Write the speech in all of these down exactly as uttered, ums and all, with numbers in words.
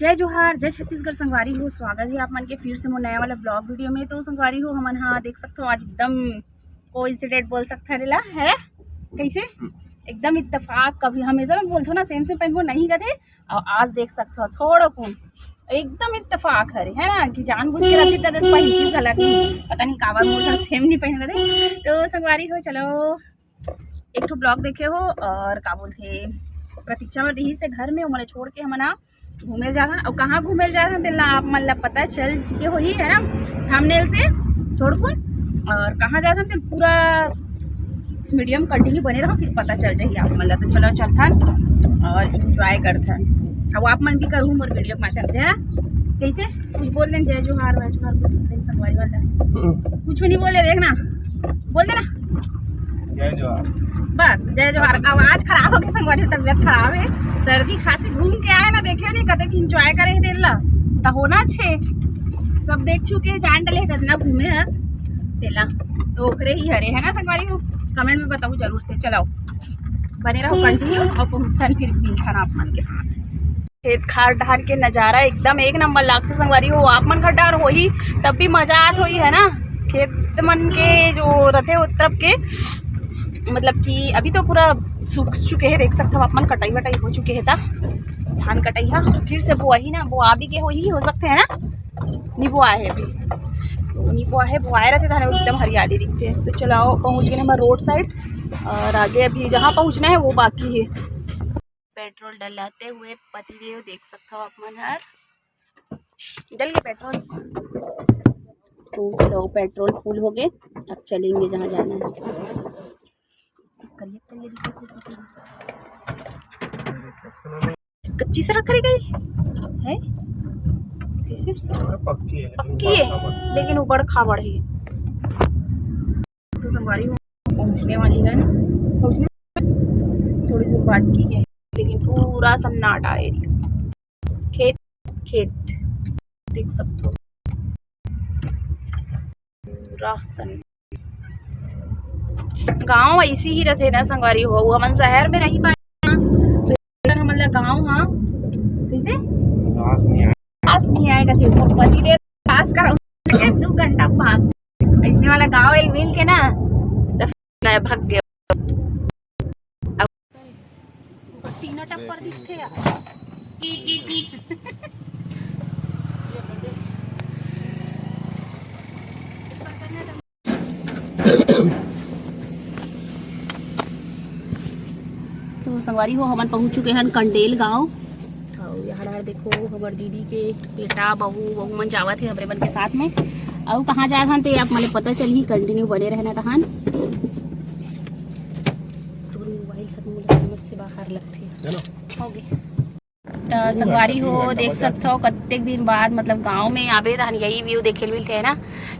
जय जोहार, जय छत्तीसगढ़ संगवारी हो, स्वागत हे आप मन के फिर से मोर नया वाला ब्लॉग वीडियो में। तो संगवारी हो, हमन हा देख सकथो आज एकदम कोइंसिडेंट बोल सकथन एला, है कइसे? एकदम इत्तेफाक, कभी हमेशा मैं बोलथो ना सेम सेम पहनबो नहीं कथे, अउ आज देख सकथो थोड़ो कुन एकदम इत्तेफाक हरे, है ना, कि जानबूझ के रखी तदत पहिनती सलग नहीं, पता नहीं काबर मोर सेम नहीं पहन कथे। तो संगवारी हो, चलो एक ठो ब्लॉग देखे हो अउ का बोलथे प्रतीक्षा में रही से घर में, ओमन छोड़ के हमन हा घूमे ल जाथन। अउ कहाँ घूमे ल जाथन तेला आप मन ला पता चल के होही, है ना, थंबनेल से थोड़कुन। अउ कहाँ जाथन तेन पूरा वीडियो में कंटिन्यू बने रहो, फिर पता चल जाही आप मन ला। तो चलो चलथन अउ एंजॉय करथन। अब आप मन भी करू मोर वीडियो के माध्यम से, है ना? कइसे कुछ बोल देन, जय जोहार, जय जोहार बोल देन संगवारी वाला। कुछ नहीं बोले, देखना, बोल देना। जय जोहार। बस, जय जोहार। आवाज खराब हो गई संगवारी, तबीयत खराब है, सर्दी खांसी, घूम के आए ना, देखे नहीं कते कि एंजॉय करे हे तेला, त होना छे। सब देख चुके, जान डले हे, कतना घूमे हस तेला। तो ओकरे ही हरे, है ना संगवारी हो? कमेंट में बताओ जरूर से। चलाओ, बने रहो कंटिन्यू अउ पहुँचथन फिर मिलथन आप मन के साथ। खेत खार डहर के नजारा एकदम एक नंबर लागथे संगवारी हो। आप मन घर डहर होही तब भी मजा आत होही, है ना, खेत मन के जो रथे ओ तरफ के। मतलब कि अभी तो पूरा सूख चुके हे, देख सकथो आप मन, कटाई वटाई हो चुके हे, ता धान कटाई हा, फिर से बोआही ना, बोआ भी के होही, हो सकथे, है ना, नी बोआ हे अभी, तो नी बोआ हे, बोआए रथे धान एकदम हरियाली दिखथे। तो चलाओ, पहुँच गए हमर रोड साइड अउ आगे अभी जहाँ पहुँचना है वो बाकी है। पेट्रोल डलाते हुए पतिदेव देख सकथो आप मन हर। जल के पेट्रोल। तो लो, पेट्रोल फुल हो गए, अब चलेंगे जहाँ जाना है। करिए, करिए, दिखा, दिखा, दिखा। कच्ची सड़क करे गई है, कैसे? पक्की है, लेकिन पक्की है, ऊबड़ खाबड़। लेकिन ऊबड़ खाबड़ है। तो संगवारी हो, पहुँचने वाली है, पहुँचने थोड़ी दूर बाद की है, लेकिन पूरा सन्नाटा एरिया, खेत, खेत देख सकथो, पूरा सन्नाटा। गाँव ऐसी ही रथे ना संगवारी हो, हमन शहर में नहीं पाए ना, तो हमन ला गाँव, हाँ, कैसे? पास नहीं आए। पास नहीं आए कथे, ओकर पति देव पास करा, दो घंटा भाग। ऐसने वाला गाँव एल मिल के ना, तो फिर मैं भाग गया। अब तीनों टप्पर दिखथे यार। तो संगवारी हो, हमन पहुंच चुके हन कंडेल गांव। अउ यहाँ डहर देखो, हमर दीदी के बेटा, बहू, बहू मन जावत हे हमरे मन के साथ में। अउ कहाँ जात हन ते आप मन ल पता चलही, कंटिन्यू बने रहना तहन। तोर मोबाइल हर मोला समझ से बाहर लगथे। हो गे। त संगवारी हो, देख सकथो कतेक दिन बाद मतलब गांव में आबे तहन यही व्यू देखे ल मिलथे, है ना,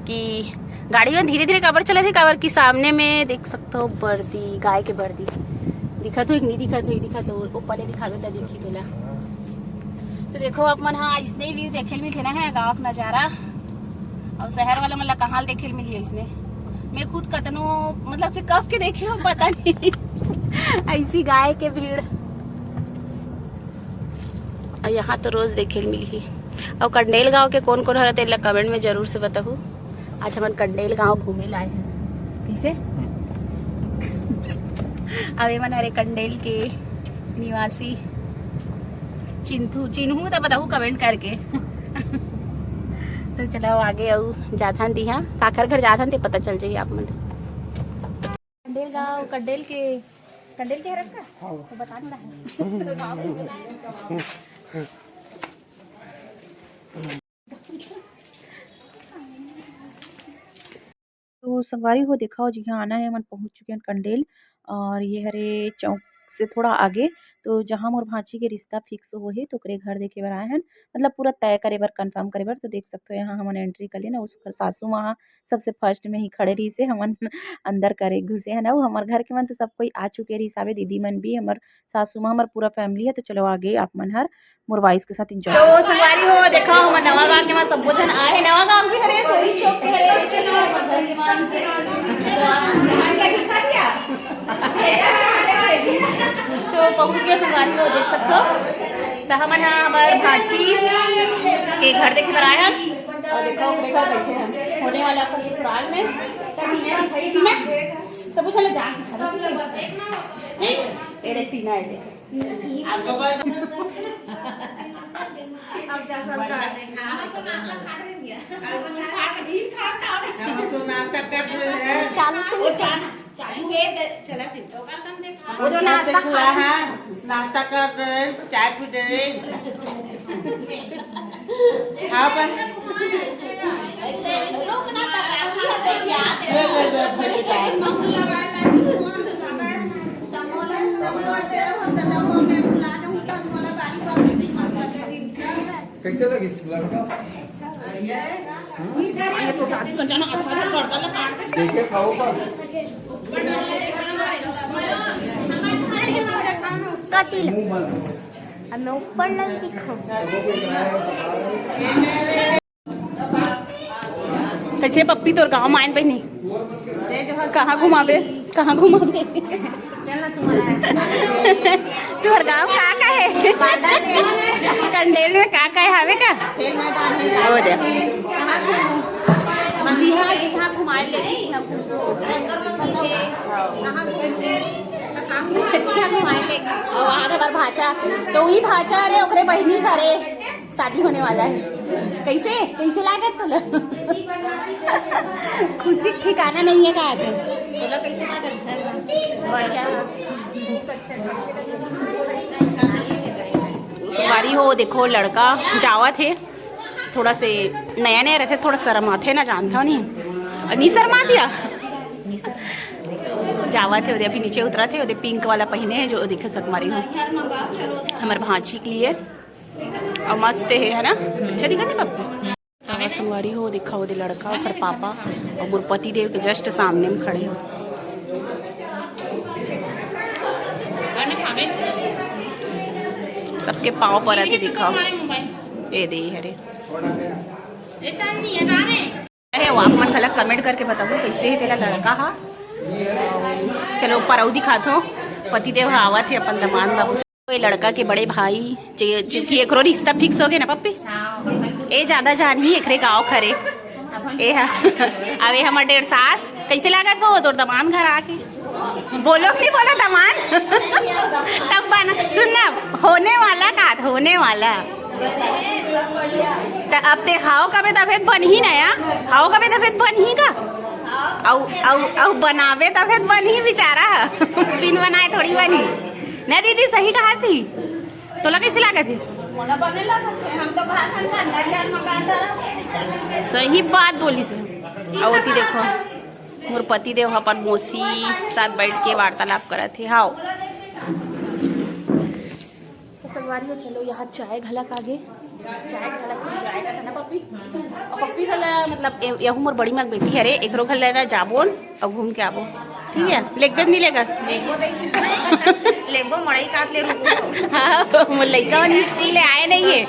कि गाड़ी मन धीरे धीरे काबर चलत हे, काबर कि सामने में देख सकथो बरदी, गाय के बरदी दिखत हो कि नहीं दिखत हो, दिखत हो, ओ पले दिखाबे त दिखही तोला। तो देखो आप मन, हाँ, इसने व्यू देखे ल मिलथे ना, है गांव के नजारा, अउ शहर वाला मन ला कहाँ ल देखे ल मिलही इसने। मैं खुद कतनो मतलब कि कब के देखे हो पता नहीं ऐसी गाय के भीड़। अउ यहाँ तो रोज देखे ल मिलही। अउ कंडेल गांव के कोन कोन हर तेला कमेंट में जरूर से बताहू। आज हमन कंडेल गांव घूमे ला आए हन। कैसे? अब एमन हरे कंडेल के निवासी। चिन्हू, चिन्हू त बताहू कमेंट करके। तो चलो आगे अउ जाथन दिहा, काखर घर जाथन ते पता चल जाही आप मन। कंडेल गांव, कंडेल के, कंडेल के हरस का? हाँ। तो बता ना। तो संगवारी हो, देखा हो, जिहाँ आना है, हमन पहुँच चुके हैं कंडेल। और ये हरे चौक से थोड़ा आगे, तो जहाँ मोर भांची के रिश्ता फिक्स होहे, तो ओकरे घर देखे बर आए हन, मतलब पूरा तय करे बर, कंफर्म करे बर। तो देख सकते हो, यहाँ हमन एंट्री कर लेना, उस सासू माँ सबसे फर्स्ट में ही खड़े रहिसे, हमन अंदर करे घुसे हन। अउ हमर घर के मन तो सब कोई आ चुके रहिस हावे, दीदी मन भी, हमर सासू माँ, हमर पूरा फैमिली है। तो चलो आगे आप मन हर मोर वॉइस के साथ एंजॉय। तो संगवारी हो, देखा हमर नवा गांव के मन सबो झन आए हे, नवा गांव भी हरे, सोरी चौक के हरे। तो पहुंच गए संगवारी हो, देख सकते हो। त हमन ह हमर भांची के घर देखे बर आए हन। अउ देखो, ओकरे घर बैठे हन, होने वाला ओकर ससुराल में। त टीना दिखाई, टीना, सब चलो जा। ठीक? ए देख, टीना आए देख। अब जा सब। चालू से नहीं, चालू। चालू है, चला थे। वो जो नाश्ता खा रहे हैं, नाश्ता कर रहे हैं, चाय पी रहे हैं। हाँ, बस। ऐसे लोग ना तकाती है, तो क्या? ले, ले, ले, ले, ले। कैसे लगिस लड़का? देखे खाओ का? कथी ले? मुंह बंद। अब मैं ऊपर लग दिखाऊं? कैसे पप्पी तोर गाँव मायन बहिनी? कहाँ घुमाबे? कहाँ घुमाबे? चल ना तुम्हारा। तोर गाँव का का है? कंडेल में का का है, हावे का? खेल मैदान में हो दे। जी हाँ, जी हाँ, घुमाए ले, जी हाँ, घुमाए ले। और वहाँ का हमारा भांचा, तो वही भांचा रे, ओकरे बहिनी घरे शादी होने वाला है। कैसे, कैसे लागत तोला? खुशी ठिकाना नहीं है का आज? तोला कैसे लागत घर में? बढ़िया। संगवारी हो, देखो लड़का जावत हे, थोड़ा से नया नया रहते, थोड़ा शर्माथे ना, जानता नहीं, नहीं शर्मा दिया। जावत हे, ओदे अभी नीचे उतरत हे, ओदे पिंक वाला पहिने हे, जो देखे संगवारी हो, हमर भांची के लिए। अउ मस्त हे, है ना? अच्छा दिखत हे पप्पू। हाँ, संगवारी हो, देखा ओदे लड़का, ओकर पापा अउ मोर पति देव के just सामने में खड़े हो। सबके पाँव परत हे, दिखाओ। ए दे, हरे। अरे, वो आप मन घलक comment करके बताओ, कैसे हे तेरा लड़का हा? चलो, ऊपर अउ दिखाथो, पति देव हा आवत हे अपन दमांद बाबू से। ये लड़का के बड़े भाई, जे, जो कि एकरो रिश्ता fix हो गए ना पप्पी? ए ज्यादा जानही एकरे गाँव खरे। ए हा, अब ए हमर डेढ़ सास, कैसे लागत वो तोर दमांद घर आके? बोलो कि नहीं बोलो दमांद? तब बना, सुन ना, होने वाला का, होने वाला। त अब ते हाव कबे तभे त बनही ना या? हाव कबे तभे त बनही का? अउ, अउ, अउ बनावे तभे त बनही बिचारा। बिन बनाए थोड़ी बनही। ना दीदी, सही कहा थी। तोला कैसे लागत हे? मोला बने लागत हे। हम तो भात हम खाना यार मकान तरफ। सही बात बोलिस। अउ ओती देखो, मोर पति देव अपन मौसी साथ बैठ के वार्तालाप करत हे। हाव। तो संगवारी हो, चलो यहाँ चाय घलक आगे, चाय घलक enjoy करना पप्पी। अउ पप्पी घला मतलब ए-, यहू मोर बड़ी माँ के बेटी हरे, एकरो घर लेना जाबोन अउ घूम के आबो, ठीक है? लेगबे नहीं लेगा? लेगबो मड़ई काट ले रुको। हाँ, मोर लइका मन स्कूल ले आए नहीं है।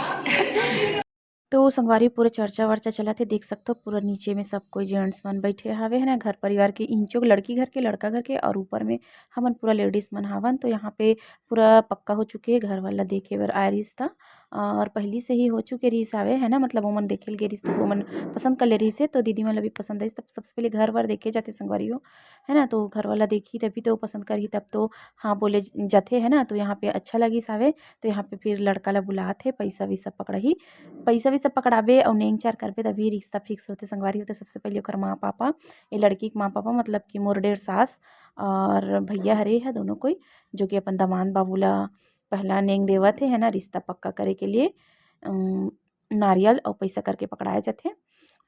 तो संगवारी पूरा चर्चा वर्चा चलत हे, देख सकथो पूरा नीचे में सब कोई gents मन बैठे हावे है ना, घर परिवार के इंचो लड़की घर के, लड़का घर के, और ऊपर में हमन पूरा ladies मन हावन। तो यहाँ पे पूरा पक्का हो चुके हे, घर वाला देखे बर आए रिहिस त, और पहली से ही हो चुके रिहिस हावे है ना, मतलब ओमन देखे ल गे रिहिस तो ओमन पसंद कर ले रिहिस हे, तो दीदी मन ला भी पसंद आइस। तब सबसे पहले घर वर देखे जाथे संगवारी हो, है ना, तो घर वाला देखी तभी तो पसंद करही, तब तो हाँ बोले ज-, जाथे है ना। तो यहाँ पे अच्छा लगिस हावे, तो यहाँ पे फिर लड़का ला बुलात हे, पैसा वैसा पकड़ही, पैसा वैसा पकड़ाबे अउ नेंग चार करबे तभी रिश्ता fix होथे संगवारी हो। तो सबसे पहले ओकर माँ पापा, ये लड़की के माँ पापा मतलब कि मोर डेढ़ सास और भैया हरे है दोनों कोई, जो कि अपन दमांद बाबू ला पहला नेंग देवत हे है ना, रिश्ता पक्का करे के लिए। अम, नारियल अउ पैसा करके पकड़ाए जाथे।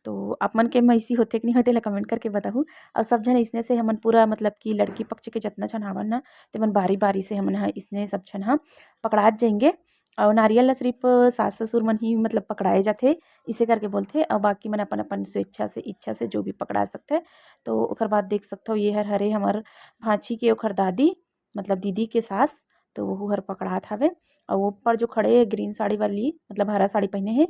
तो आप मन के म अइसी होथे कि नहीं होथे, ला comment करके बताहू। अउ सब झन अइसने से हमन पूरा मतलब कि लड़की पक्ष के जतना झन हावन ना, तेमन बारी बारी से हमन ह अइसने सब झन ह पकड़ात जाएंगे। अउ नारियल ला सिर्फ सास ससुर मन ही मतलब पकड़ाए जाथे, इसे करके बोलथे। अउ बाकी मन अपन अपन स्वेच्छा से, इच्छा से जो भी पकड़ा सकथे। तो ओकर बाद देख सकथव, ये हर हरे हमर भांची के ओखर दादी, मतलब दीदी के सास, तो वहू हर पकड़ात हावे। अउ ऊपर जो खड़े हे green साड़ी वाली, मतलब हरा साड़ी पहने हे,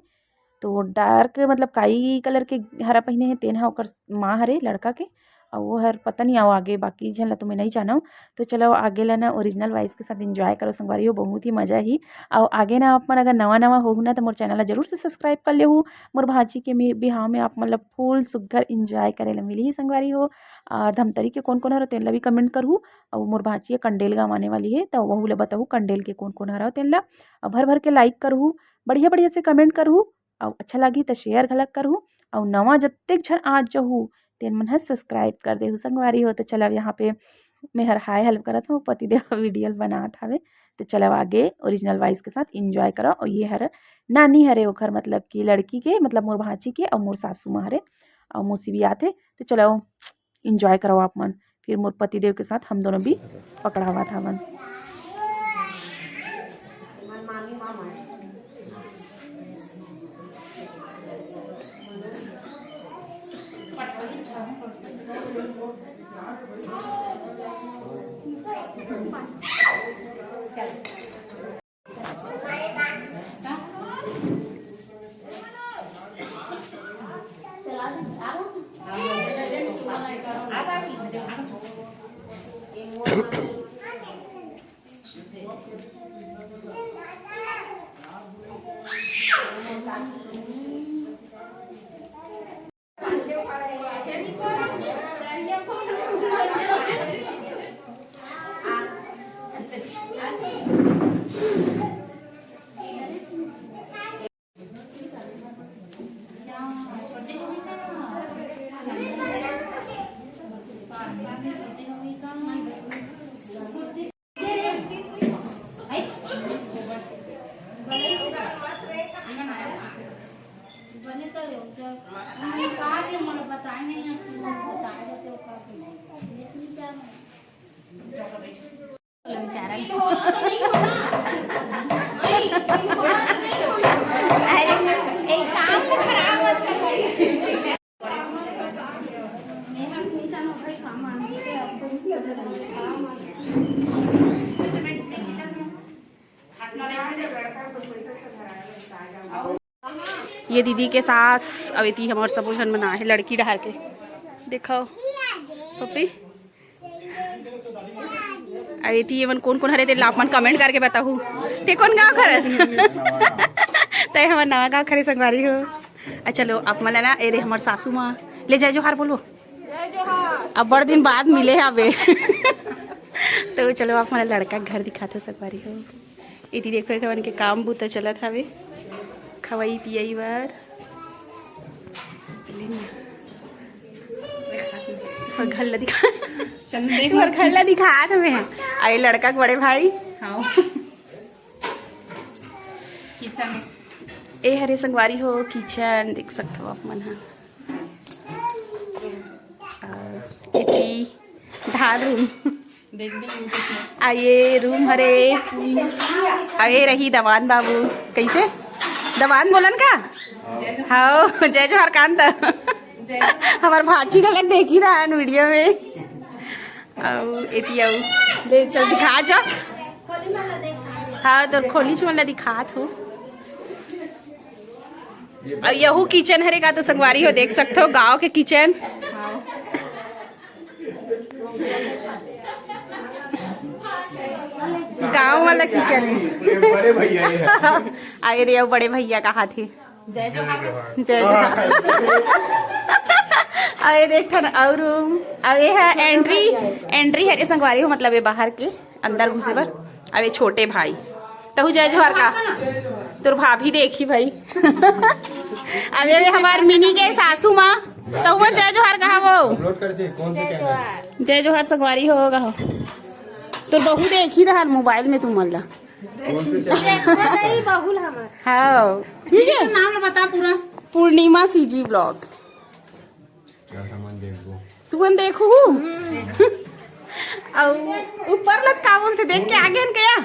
तो डार्क मतलब काई कलर के हरा पहिने हे, तेन ह ओकर माँ हरे लड़का के। अउ वो हर पता नहीं, अउ आगे बाकी झन ला तो मैं नहीं जानव। तो चलो आगे ला ना ओरिजिनल वॉइस के साथ एंजॉय करो संगवारी हो, बहुत ही मजा ही। अउ आगे ना आप मन अगर नवा नवा होहू ना तो मोर चैनल ला जरूर से सब्सक्राइब कर लेहू। मोर भांची के मि-, बिहाव में आप मन ला फुल सुग्घर एंजॉय करे ला मिलही संगवारी हो। और धमतरी के कोन कोन हरो तेन ला भी कमेंट करहू। अउ मोर भांची ह कंडेल गाँव आने वाली हे, तो वहू ला बताहू कंडेल के कोन कोन हरो तेन ला। अउ भर भर के लाइक करहू, बढ़िया बढ़िया से कमेंट करहू। अउ अच्छा लागही त शेयर घलक करहू। अउ नवा जतेक झन आ जहू तेन मन ह सब्सक्राइब कर देहू संगवारी हो। तो चलो अब यहाँ पे मैं हर हाय हेलो करत हूँ, पतिदेव वीडियो बनात हवे। तो चलो आगे ओरिजिनल वॉइस के साथ एंजॉय करो। और ये हर नानी हरे ओखर मतलब कि लड़की के मतलब मोर भांची के अउ मोर सासू माँ हरे अउ मौसी भी आथे। तो चलो एंजॉय करो आप मन। फिर मोर पतिदेव के साथ हम दोनों भी पकड़ावत हवन। ये दीदी के सास, अब एती हमर सबो झन मन आहे लड़की डहार के। देखो पप्पी, अब एती एमन कोन कोन हरे तेला आप मन कमेंट करके बताहू। ते कोन गाँव खरस? ते हमर नवा गाँव खरे संगवारी हो। अच्छा चलो आप मन ला ना, ए रे हमर सासू माँ, ले जय जोहार बोलो। अब बड़ दिन बाद मिले हवे। तो चलो आप मन ला लड़का के घर दिखात हो संगवारी हो। एती देखो, एकर मन के काम बूता चलत हवे, खवई पियई बर। तुहर घर ला दिखा, तुहर घर ला दिखात हवे। अरे लड़का के बड़े भाई। हाँ। किचन। ए हरे संगवारी हो, किचन देख सकत हो आप मन ह। और एती धान रूम। आ ये रूम हरे, आ ये रही दवान बाबू। कैसे दवान बोलन का? हाँ, जय जोहार कांत। हमार भाची गलत देखी रहन वीडियो में। अउ एती अउ ले चल दिखा जा। हाँ, तो खोली चुमन ला दिखात हो। अउ यहू किचन हरे का तो संगवारी हो देख सकत हो, गांव के किचन। गांव वाला किचन है। बड़े भैया ये है। अरे, अउ बड़े भैया का हाथ है। जय जोहार। जय जोहार। अउ ये देख ठन अउ रूम, अउ ये है एंट्री, एंट्री है संगवारी हो, मतलब ये बाहर के अंदर घुसे बर। अउ ये छोटे भाई, तहू जय जोहार का। तोर भाभी देखी भाई। अउ ये हमार मिनी के सासू माँ, तहू मन जय जोहार कहा वो। अपलोड कर दे, कौन सा चैनल? जय जोहार संगवारी हो कहो। तोर बहू देखी रहन मोबाइल में तुमन ला। कौन से चैनल? हाँ, ठीक है। नाम ला बता पूरा। पूर्णिमा सीजी ब्लॉग। क्या सामान देखबो? तुमन देखू। अउ ऊपर लत का बोलते देख के आगे हन क्या?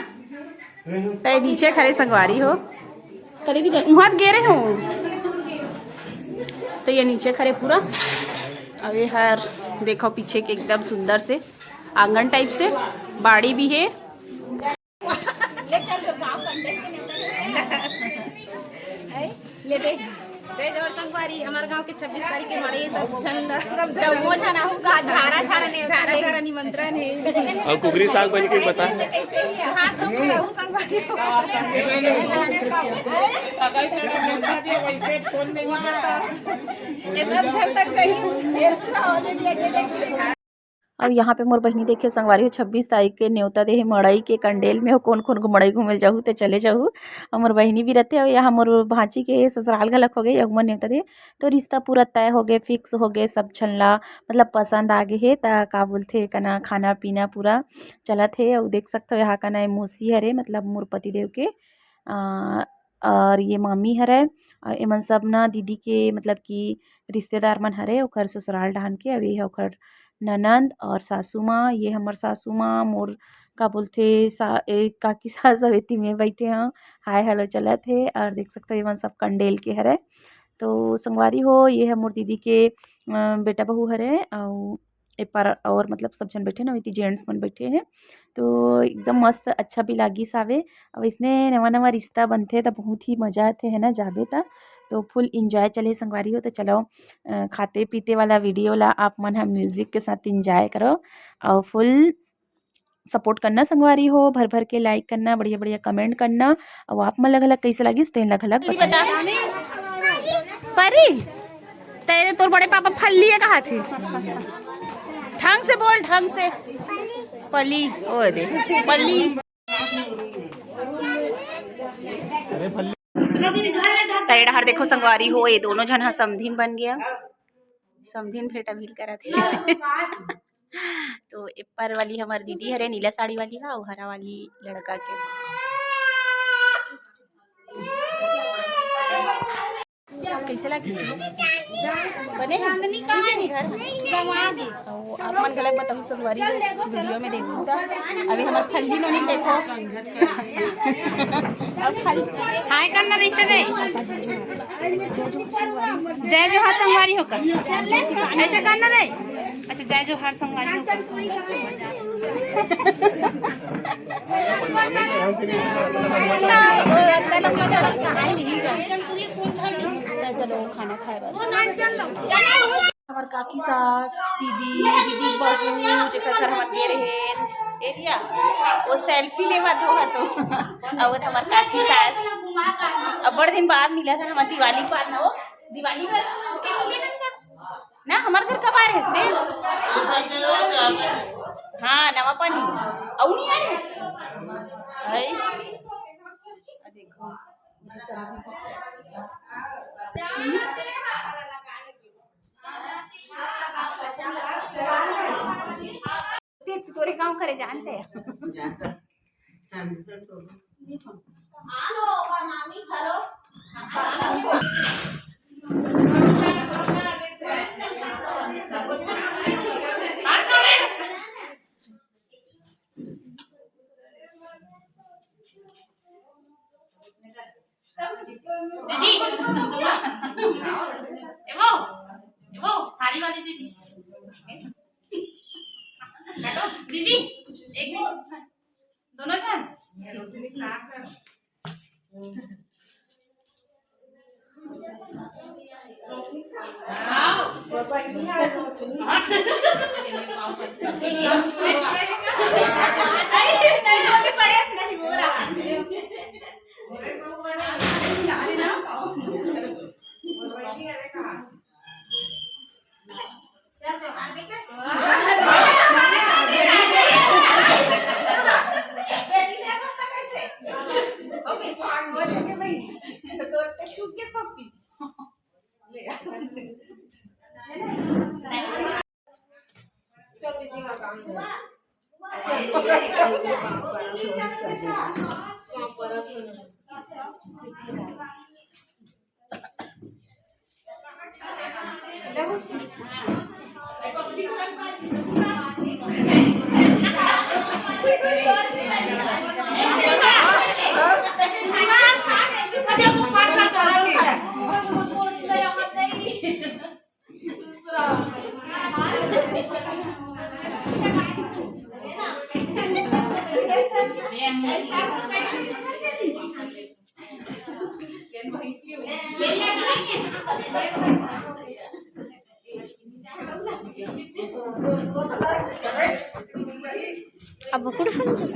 तय नीचे खड़े संगवारी हो। करे की जा-, वहाँ गे रहे हो। तो ये नीचे खड़े पूरा। अउ ये हर देखो पीछे के एकदम सुंदर से आंगन टाइप से बाड़ी भी है। ले चल तो गाँव कंडे के नेवता ले। ले दे। जय जोहार संगवारी, हमर गांव के छब्बीस तारीख के मड़ई, सब झन ला, सब जम्मो झन आहू का झारा झारा नेवता झारा दे। झारा निमंत्रण हे। अउ कुकरी साग बन के बता। हाथ धो के रहू संगवारी। ये सब झन तक चाहिए। अब यहाँ पे मोर बहिनी देखे संगवारी हो, छब्बीस तारीख के नेवता दे हे मड़ई के कंडेल में, कोन कोन घु-, मड़ई घूमे जाहू ते चले जाहू। अउ मोर बहिनी भी रथे, अउ यहाँ मोर भांची के ससुराल घलक हो गए, अउ मोर नेवता दे, तो रिश्ता पूरा तय हो गए, फिक्स हो गए, सब झन ला मतलब पसंद आ गए हे। त का बोलथे कना खाना पीना पूरा चलत हे। अउ देख सकथो यहाँ कना ए मौसी हरे, मतलब मोर पति देव के अ, और ये मामी हरे, अ, एमन सब ना दीदी के मतलब कि रिश्तेदार मन हरे, ओकर ससुराल डहान के। अब ये ह ओकर ननंद और सासू माँ, ये हमर सासू माँ, मोर का बोलथे सा-, ए, काकी सास अब एती में बैठे हैं, हाय हेलो चलत हे। और देख सकते हो एमन सब कंडेल के हरे। तो संगवारी हो, ये है मोर दीदी के, अ, बेटा बहू हरे, अउ ए पार और मतलब सब झन बैठे ना, ओती जेंट्स मन बैठे हैं, तो एकदम मस्त अच्छा भी लागिस आवे। अब इसने नवा नवा रिश्ता बनथे त बहुत ही मजा आथे है ना, जाबे त तो फुल इंजॉय चले संगवारी हो। तो चलो, अ, खाते पीते वाला वीडियो ला आप मन ह म्यूजिक के साथ इंजॉय करो और फुल सपोर्ट करना संगवारी हो, भर भर के लाइक करना, बढ़िया बढ़िया कमेंट करना। और आप मन ला घलक कैसे लागिस तेन ला घलक दीदी बताओ। बता। परी, तेरे तोर बड़े पापा फल्ली है कहा थे? ढंग से बोल, ढंग से। पली, ओ दे, पली। त ए डहर देखो संगवारी हो, ये दोनों झन ह समधिन बन गया, समधिन भेंट अभी करत हे। तो एप्पर वाली हमर दीदी हरे, नीला साड़ी वाली हा, अउ हरा वाली लड़का के। कैसे लगिस? बने हे? चांदनी कहाँ हे? घर हे। गंवा गे। अउ आप मन घलक बताहू संगवारी हो, वीडियो में देखहू त। अभी हमर फल्ली नोनी देखो। अब फल-, हाय करना रहिसे रे। जय जोहार संगवारी हो कर। ऐसे करना रे। अच्छा, जय जोहार संगवारी हो कर। चलो खाना खाए बर। हमर काकी सास, दीदी, दीदी बहू, जेकर घर हमन गे रहेन, एरिया, वो सेल्फी लेवा दो हा तो। अब वो हमर काकी सास, अब बड़ दिन बाद मिला था हमर दिवाली पर ना, वो दिवाली पर ना, हमर घर कब आए रहे से? हाँ, नवा पानी। अउ नहीं आए? है। देखो। ते तोरे गांव करे जानते हैं। दीदी, ए वो, ए वो, थारी वाली दीदी। दीदी, एक मिनट। दोनों झन? अब कुल हम जो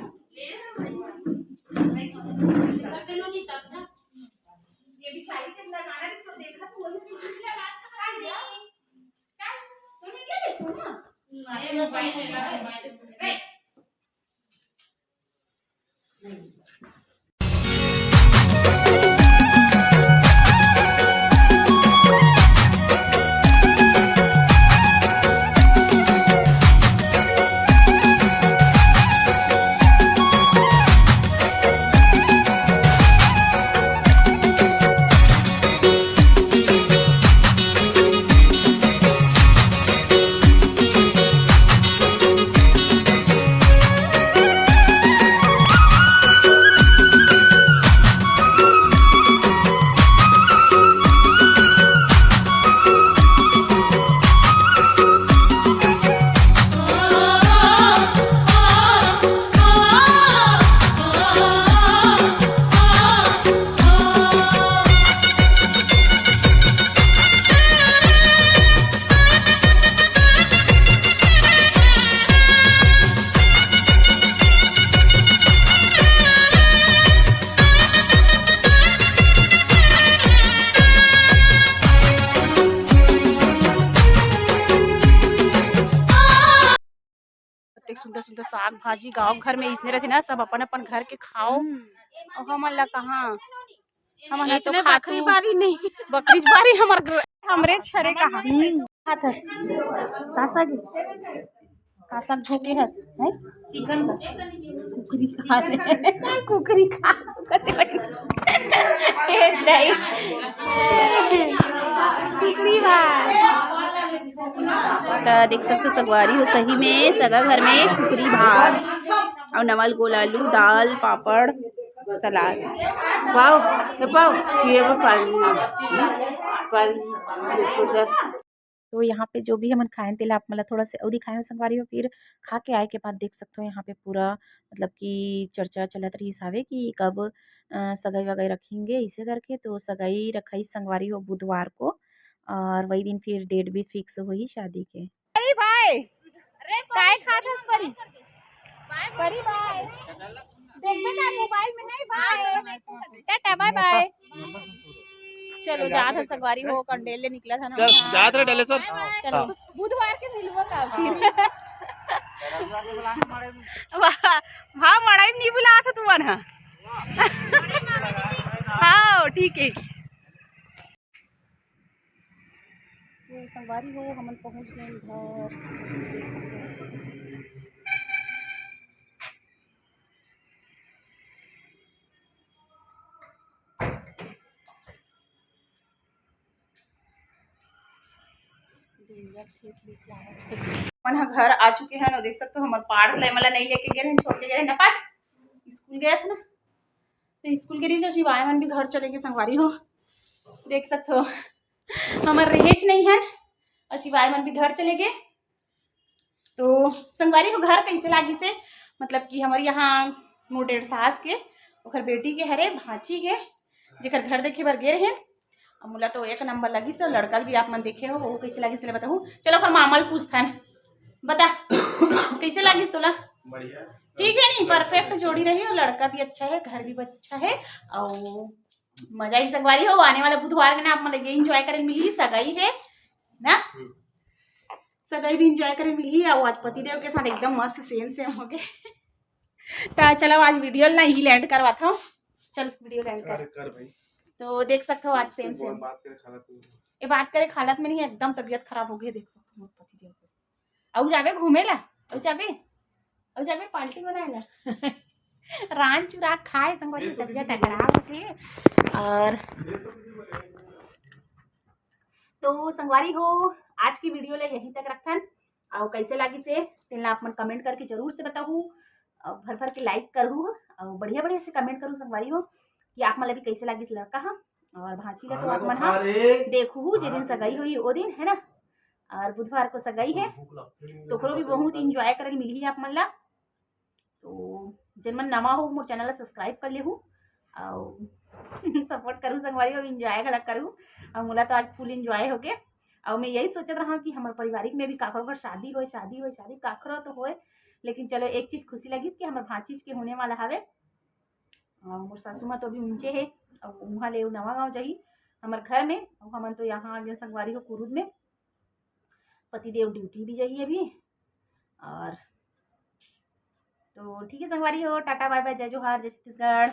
अतेक सुंदर सुंदर साग भाजी गांव घर में इसने रहिथे ना, सब अपन अपन घर के खाओ। हम्म। अउ हमन ला कहाँ, हमन ला तो इतने खातू बकरी बारी नहीं। बकरी बारी हमर ग्र-, हमरे छरे कहाँ। हम्म। खात हस। का साग? का साग धोके हस? हैं? चिकन का। कुकरी खा रहे। कुकरी खा। ए दाई। कुकरी भात। त देख सकथो संगवारी हो, सही में सगा घर में कुकरी भात अउ नवा ल गोल आलू, दाल, पापड़, सलाद। पाव, ए पाव, ये वो पानी, पानी, देखो जा। तो यहाँ पे जो भी हमन खाएन, तेला आप मन ला थोड़ा से अउ दिखाए हो संगवारी हो। फिर खा के आए के बाद देख सकथो, यहाँ पे पूरा मतलब कि चर्चा चलत रहिस हावे कि कब, अ, सगाई वगाई रखेंगे, इसे करके। तो सगाई रखाई संगवारी हो बुधवार को, और वही दिन फिर डेट भी फिक्स होही शादी के। अरे भाई, काय खात हस परी? परी भाई, देखबे ना मोबाइल में, नहीं भाई। टाटा, बाय बाय। चलो, जात ह संगवारी हो, कंडेल ले निकला था ना। चल, हाँ। जात रहे डले सर। चलो, हाँ। बुधवार के मिलबो का फिर। वाह, हाँ, मड़ई में नहीं बुलात ह तुमन ह। हाँ, ठीक है। तो संगवारी हो, हमन पहुंच गए घर। डेंजर फेस दिख रहा है। मन ह घर आ चुके हैं, देख सकते हो, हमर पाठ ले मला नहीं लेके गए हैं, छोड़ के गए हैं ना पाठ, स्कूल गया था ना, तो स्कूल के रिहिस, शिवाय मन भी घर चले गए संगवारी हो, देख सकते हो। हमर रिहिस नहीं है और शिवाय मन भी घर चले गए। तो संगवारी हो, घर कैसे लागिस हे, मतलब कि हमर यहाँ मोर डेढ़ सास के ओकर बेटी के हरे भांची के, जेकर घर देखे बर गे रहे, अब मोला तो एक नंबर लगिस हे, लड़का भी आप मन देखे हो, वो कैसे लगिस हे बताहू। चलो ओकर मामा ल पूछथन, बता कैसे लगिस तोला? बढ़िया। ठीक है नहीं, परफेक्ट जोड़ी रही हो, लड़का भी अच्छा है, घर भी अच्छा है, और मजा ही संगवारी हो। आने वाला बुधवार के ना आप मन ये एंजॉय करे मिली, सगाई है ना, हम्म। सगाई भी एंजॉय करे मिली, और आज पतिदेव के साथ एकदम मस्त सेम सेम हो गए। तो चलो आज वीडियो ला ही एंड करवाता हूँ। चल वीडियो एंड कर। अरे कर भाई। तो देख सकते हो आज सेम सेम। बात करे खालत में। ये बात करे खालत में नहीं, एकदम तबीयत खराब हो गई, देख सकते हो मोर पतिदेव को। अउ जाबे घूमे ला, अउ जाबे, अउ जाबे पार्टी बनाए ला। रान चुरा खाए संगवारी, तबीयत खराब हो गई। और तो संगवारी हो, आज की वीडियो ले यहीं तक रखथन। अउ कैसे लागिस हे तेन ला आप मन कमेंट करके जरूर से बताहू, अउ भर भर के लाइक करहू, अउ बढ़िया बढ़िया से कमेंट करहू संगवारी हो कि आप मन ला भी कैसे लागिस लड़का हा। और भांची ला तो आप मन हा देखहू, जे दिन सगाई होही ओ दिन, है ना। और बुधवार को सगाई है, तो ओकरो भी बहुत एंजॉय करे मिलही आप मन ला। तो जेन मन नवा हो, मोर चैनल ला सब्सक्राइब कर लेहू, और सपोर्ट करूँ संगवारी हो, एंजॉय घला करूँ। और मोला तो आज फुल एंजॉय होगे। और मैं यही सोचत रहा कि हमर पारिवारिक में भी काखरो घर शादी होए, शादी होए, शादी काखरो तो होए, लेकिन चलो एक चीज़ खुशी लगिस कि हमर भांचीज के होने वाला हवे। और मोर सासू माँ तो अभी उंचे है, और वहाँ ले नवा गाँव जाही हमर घर में, और हमन तो यहाँ आ गए संगवारी हो कुरुद में। पतिदेव ड्यूटी भी जाही अभी। और तो ठीक है संगवारी हो, टाटा बाय बाय, जय जोहार, जय छत्तीसगढ़।